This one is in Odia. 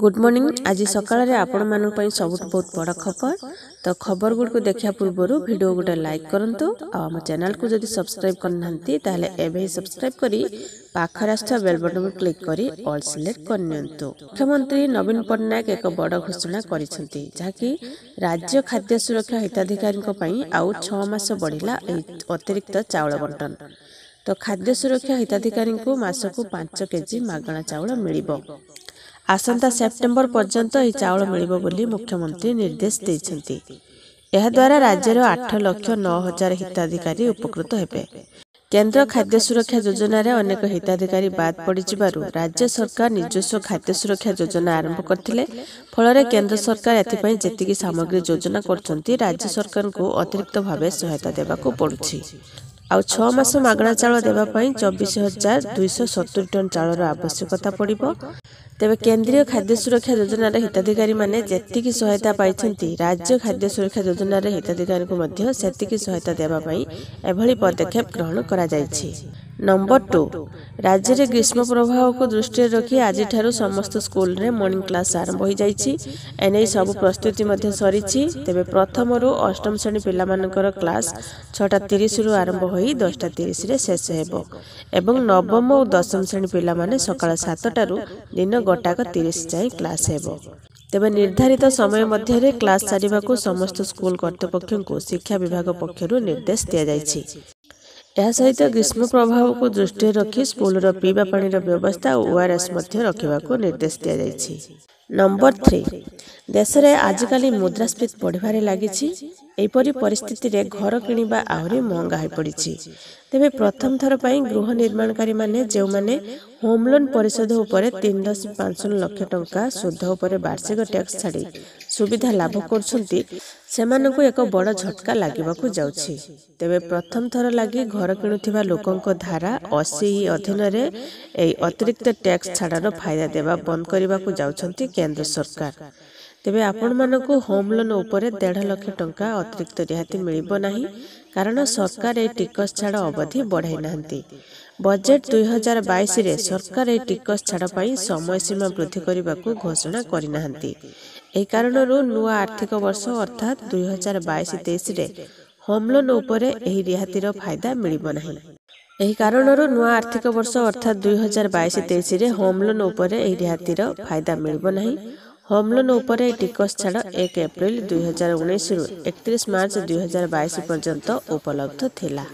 Good morning. ଆଜି ସକାଳରେ ଆପଣମାନଙ୍କ ପାଇଁ ସବୁଠୁ ବହୁତ ବଡ଼ ଖବର। ତ ଖବର ଗୁଡ଼ିକୁ ଦେଖିବା ପୂର୍ବରୁ ଭିଡ଼ିଓ ଗୋଟେ ଲାଇକ୍ କରନ୍ତୁ, ଆଉ ଆମ ଚ୍ୟାନେଲକୁ ଯଦି ସବସ୍କ୍ରାଇବ୍ କରିନାହାନ୍ତି, ତାହେଲେ ଏବେ ହିଁ ସବସ୍କ୍ରାଇବ୍ କରି ପାଖରେ ଆସୁଥିବା ବେଲ୍ ବଟନ୍କୁ କ୍ଲିକ୍ କରି ଅଲ୍ ସିଲେକ୍ଟ କରିନିଅନ୍ତୁ। ମୁଖ୍ୟମନ୍ତ୍ରୀ ନବୀନ ପଟ୍ଟନାୟକ ଏକ ବଡ଼ ଘୋଷଣା କରିଛନ୍ତି, ଯାହାକି ରାଜ୍ୟ ଖାଦ୍ୟ ସୁରକ୍ଷା ହିତାଧିକାରୀଙ୍କ ପାଇଁ ଆଉ 6 ମାସ ବଢ଼ିଲା ଏହି ଅତିରିକ୍ତ ଚାଉଳ ବଣ୍ଟନ। ତ ଖାଦ୍ୟ ସୁରକ୍ଷା ହିତାଧିକାରୀଙ୍କୁ ମାସକୁ 5 କେଜି ମାଗଣା ଚାଉଳ ମିଳିବ। ଆସନ୍ତା ସେପ୍ଟେମ୍ବର ପର୍ଯ୍ୟନ୍ତ ଏହି ଚାଉଳ ମିଳିବ ବୋଲି ମୁଖ୍ୟମନ୍ତ୍ରୀ ନିର୍ଦ୍ଦେଶ ଦେଇଛନ୍ତି। ଏହାଦ୍ୱାରା ରାଜ୍ୟର 8,09,000 ହିତାଧିକାରୀ ଉପକୃତ ହେବେ। କେନ୍ଦ୍ର ଖାଦ୍ୟ ସୁରକ୍ଷା ଯୋଜନାରେ ଅନେକ ହିତାଧିକାରୀ ବାଦ୍ ପଡ଼ିଯିବାରୁ ରାଜ୍ୟ ସରକାର ନିଜସ୍ୱ ଖାଦ୍ୟ ସୁରକ୍ଷା ଯୋଜନା ଆରମ୍ଭ କରିଥିଲେ। ଫଳରେ କେନ୍ଦ୍ର ସରକାର ଏଥିପାଇଁ ଯେତିକି ସାମଗ୍ରୀ ଯୋଜନା କରୁଛନ୍ତି, ରାଜ୍ୟ ସରକାରଙ୍କୁ ଅତିରିକ୍ତ ଭାବେ ସହାୟତା ଦେବାକୁ ପଡୁଛି। ଆଉ 6 ମାସ ମାଗଣା ଚାଉଳ ଦେବା ପାଇଁ 24,270 ଟନ୍ ଚାଉଳର ଆବଶ୍ୟକତା ପଡ଼ିବ। ତେବେ କେନ୍ଦ୍ରୀୟ ଖାଦ୍ୟ ସୁରକ୍ଷା ଯୋଜନାର ହିତାଧିକାରୀମାନେ ଯେତିକି ସହାୟତା ପାଇଛନ୍ତି, ରାଜ୍ୟ ଖାଦ୍ୟ ସୁରକ୍ଷା ଯୋଜନାର ହିତାଧିକାରୀଙ୍କୁ ମଧ୍ୟ ସେତିକି ସହାୟତା ଦେବା ପାଇଁ ଏଭଳି ପଦକ୍ଷେପ ଗ୍ରହଣ କରାଯାଇଛି। ନମ୍ବର 2, ରାଜ୍ୟରେ ଗ୍ରୀଷ୍ମ ପ୍ରବାହକୁ ଦୃଷ୍ଟିରେ ରଖି ଆଜିଠାରୁ ସମସ୍ତ ସ୍କୁଲରେ ମର୍ଣ୍ଣିଂ କ୍ଲାସ୍ ଆରମ୍ଭ ହୋଇଯାଇଛି। ଏନେଇ ସବୁ ପ୍ରସ୍ତୁତି ମଧ୍ୟ ସରିଛି। ତେବେ ପ୍ରଥମରୁ ଅଷ୍ଟମ ଶ୍ରେଣୀ ପିଲାମାନଙ୍କର କ୍ଲାସ୍ 6:30ରୁ ଆରମ୍ଭ ହୋଇ 10:30ରେ ଶେଷ ହେବ ଏବଂ ନବମ ଓ ଦଶମ ଶ୍ରେଣୀ ପିଲାମାନେ ସକାଳ 7ଟାରୁ ଦିନ 1:30 ଯାଏଁ କ୍ଲାସ୍ ହେବ। ତେବେ ନିର୍ଦ୍ଧାରିତ ସମୟ ମଧ୍ୟରେ କ୍ଲାସ୍ ସାରିବାକୁ ସମସ୍ତ ସ୍କୁଲ କର୍ତ୍ତୃପକ୍ଷଙ୍କୁ ଶିକ୍ଷା ବିଭାଗ ପକ୍ଷରୁ ନିର୍ଦ୍ଦେଶ ଦିଆଯାଇଛି। ଏହା ସହିତ ଗ୍ରୀଷ୍ମ ପ୍ରଭାବକୁ ଦୃଷ୍ଟିରେ ରଖି ସ୍କୁଲର ପିଇବା ପାଣିର ବ୍ୟବସ୍ଥା ଓ ଓଆରଏସ୍ ମଧ୍ୟ ରଖିବାକୁ ନିର୍ଦ୍ଦେଶ ଦିଆଯାଇଛି। ନମ୍ବର 3, ଦେଶରେ ଆଜିକାଲି ମୁଦ୍ରାସ୍ଫୀତି ବଢ଼ିବାରେ ଲାଗିଛି। ଏପରି ପରିସ୍ଥିତିରେ ଘର କିଣିବା ଆହୁରି ମହଙ୍ଗା ହୋଇପଡ଼ିଛି। ତେବେ ପ୍ରଥମ ଥର ପାଇଁ ଗୃହ ନିର୍ମାଣକାରୀମାନେ, ଯେଉଁମାନେ ହୋମ୍ ଲୋନ୍ ପରିଶୋଧ ଉପରେ 3.50 ଲକ୍ଷ ଟଙ୍କା ସୁଧ ଉପରେ ବାର୍ଷିକ ଟ୍ୟାକ୍ସ ଛାଡ଼ି ସୁବିଧା ଲାଭ କରୁଛନ୍ତି, ସେମାନଙ୍କୁ ଏକ ବଡ଼ ଝଟକା ଲାଗିବାକୁ ଯାଉଛି। ତେବେ ପ୍ରଥମ ଥର ଲାଗି ଘର କିଣୁଥିବା ଲୋକଙ୍କ ଧାରା 80 ଅଧୀନରେ ଏହି ଅତିରିକ୍ତ ଟ୍ୟାକ୍ସ ଛାଡ଼ର ଫାଇଦା ଦେବା ବନ୍ଦ କରିବାକୁ ଯାଉଛନ୍ତି କେନ୍ଦ୍ର ସରକାର। ତେବେ ଆପଣମାନଙ୍କୁ ହୋମ୍ ଲୋନ୍ ଉପରେ 1.5 ଲକ୍ଷ ଟଙ୍କା ଅତିରିକ୍ତ ରିହାତି ମିଳିବ ନାହିଁ, କାରଣ ସରକାର ଏହି ଟିକସ ଛାଡ଼ ଅବଧି ବଢ଼ାଇ ନାହାନ୍ତି। ବଜେଟ୍ 2022ରେ ସରକାର ଏହି ଟିକସ ଛାଡ଼ ପାଇଁ ସମୟସୀମା ବୃଦ୍ଧି କରିବାକୁ ଘୋଷଣା କରିନାହାନ୍ତି। ଏହି କାରଣରୁ ନୂଆ ଆର୍ଥିକ ବର୍ଷ ଅର୍ଥାତ୍ 2022-23ରେ ହୋମ୍ ଲୋନ୍ ଉପରେ ଏହି ରିହାତିର ଫାଇଦା ମିଳିବ ନାହିଁ। ଏହି କାରଣରୁ ନୂଆ ଆର୍ଥିକ ବର୍ଷ ଅର୍ଥାତ୍ 2022-23ରେ ହୋମ୍ ଲୋନ୍ ଉପରେ ଏହି ରିହାତିର ଫାଇଦା ମିଳିବ ନାହିଁ। ହୋମ୍ ଲୋନ୍ ଉପରେ ଏହି ଟିକସ ଛାଡ଼ 1 ଏପ୍ରିଲ 2019ରୁ 31 ମାର୍ଚ୍ଚ 2022 ପର୍ଯ୍ୟନ୍ତ ଉପଲବ୍ଧ ଥିଲା।